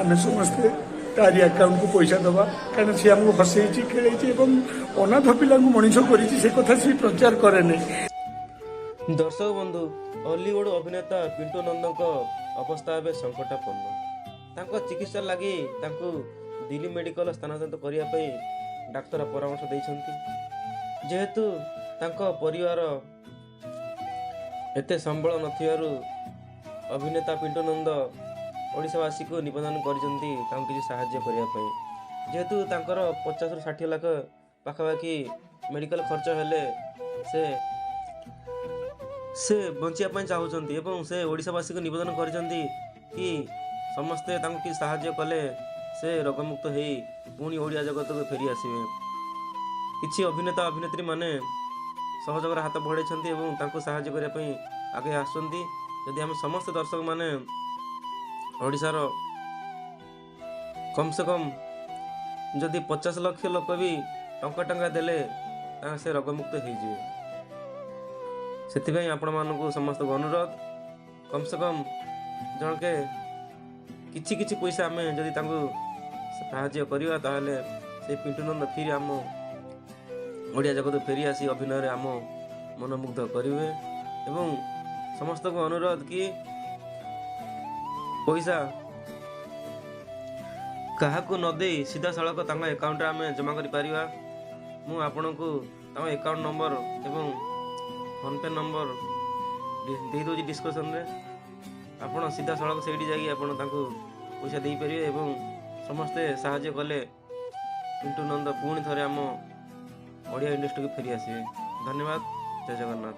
ଆମେ ସମସ୍ତେ ତାରି ଆକାଉଣ୍ଟକୁ ପଇସା ଦେବା, କାରଣ ସିଏ ଆମକୁ ହସେଇଛି, ଖେଳେଇଛି ଏବଂ ଅନାଥ ପିଲାଙ୍କୁ ମଣିଷ କରିଛି। ସେ କଥା ସିଏ ପ୍ରଚାର କରେନି। ଦର୍ଶକ ବନ୍ଧୁ, ଅଲିଉଡ୍ ଅଭିନେତା ପିଣ୍ଟୁ ନନ୍ଦଙ୍କ ଅବସ୍ଥା ଏବେ ସଙ୍କଟାପନ୍ନ। ତାଙ୍କ ଚିକିତ୍ସା ଲାଗି ତାଙ୍କୁ ଦିଲ୍ଲୀ ମେଡ଼ିକାଲ ସ୍ଥାନାନ୍ତରିତ କରିବା ପାଇଁ ଡାକ୍ତର ପରାମର୍ଶ ଦେଇଛନ୍ତି। ଯେହେତୁ ତାଙ୍କ ପରିବାର ଏତେ ସମ୍ବଳ ନଥିବାରୁ ଅଭିନେତା ପିଣ୍ଟୁ ନନ୍ଦ ଓଡ଼ିଶାବାସୀକୁ ନିବେଦନ କରିଛନ୍ତି ତାଙ୍କୁ କିଛି ସାହାଯ୍ୟ କରିବା ପାଇଁ। ଯେହେତୁ ତାଙ୍କର 50ରୁ 60 ଲକ୍ଷ ପାଖାପାଖି ମେଡ଼ିକାଲ ଖର୍ଚ୍ଚ ହେଲେ ସେ ବଞ୍ଚିବା ପାଇଁ ଚାହୁଁଛନ୍ତି ଏବଂ ସେ ଓଡ଼ିଶାବାସୀକୁ ନିବେଦନ କରିଛନ୍ତି କି ସମସ୍ତେ ତାଙ୍କୁ କିଛି ସାହାଯ୍ୟ କଲେ ସେ ରୋଗମୁକ୍ତ ହେଇ ପୁଣି ଓଡ଼ିଆ ଜଗତକୁ ଫେରି ଆସିବେ। କିଛି ଅଭିନେତା ଅଭିନେତ୍ରୀମାନେ ସହଯୋଗର ହାତ ବଢ଼ାଇଛନ୍ତି ଏବଂ ତାଙ୍କୁ ସାହାଯ୍ୟ କରିବା ପାଇଁ ଆଗେଇ ଆସୁଛନ୍ତି। ଯଦି ଆମେ ସମସ୍ତେ ଦର୍ଶକମାନେ ଓଡ଼ିଶାର କମ୍ ସେ କମ୍ ଯଦି 50 ଲକ୍ଷ ଲୋକ ବି ଟଙ୍କା ଟଙ୍କା ଦେଲେ, ତାଙ୍କ ସେ ରୋଗମୁକ୍ତ ହେଇଯିବେ। ସେଥିପାଇଁ ଆପଣମାନଙ୍କୁ ସମସ୍ତଙ୍କୁ ଅନୁରୋଧ, କମ୍ ସେ କମ୍ ଜଣକେ କିଛି କିଛି ପଇସା ଆମେ ଯଦି ତାଙ୍କୁ ସାହାଯ୍ୟ କରିବା, ତାହେଲେ ସେଇ ପିଣ୍ଟୁ ନନ୍ଦ ଫିର ଆମ ଓଡ଼ିଆ ଜଗତ ଫେରି ଆସି ଅଭିନୟରେ ଆମ ମନମୁଗ୍ଧ କରିବେ। ଏବଂ ସମସ୍ତଙ୍କୁ ଅନୁରୋଧ କି ପଇସା କାହାକୁ ନ ଦେଇ ସିଧାସଳଖ ତାଙ୍କ ଆକାଉଣ୍ଟରେ ଆମେ ଜମା କରିପାରିବା। ମୁଁ ଆପଣଙ୍କୁ ତାଙ୍କ ଆକାଉଣ୍ଟ ନମ୍ବର ଏବଂ ଫୋନ୍ପେ ନମ୍ବର ଦେଇଦେଉଛି ଡିସ୍କ୍ରିପ୍ସନରେ। ଆପଣ ସିଧାସଳଖ ସେଇଠି ଯାଇକି ଆପଣ ତାଙ୍କୁ ପଇସା ଦେଇପାରିବେ ଏବଂ ସମସ୍ତେ ସାହାଯ୍ୟ କଲେ ପିଣ୍ଟୁ ନନ୍ଦ ପୁଣି ଥରେ ଆମ ଓଡ଼ିଆ ଇଣ୍ଡଷ୍ଟ୍ରିକୁ ଫେରି ଆସିବେ। ଧନ୍ୟବାଦ, ଜୟ ଜଗନ୍ନାଥ।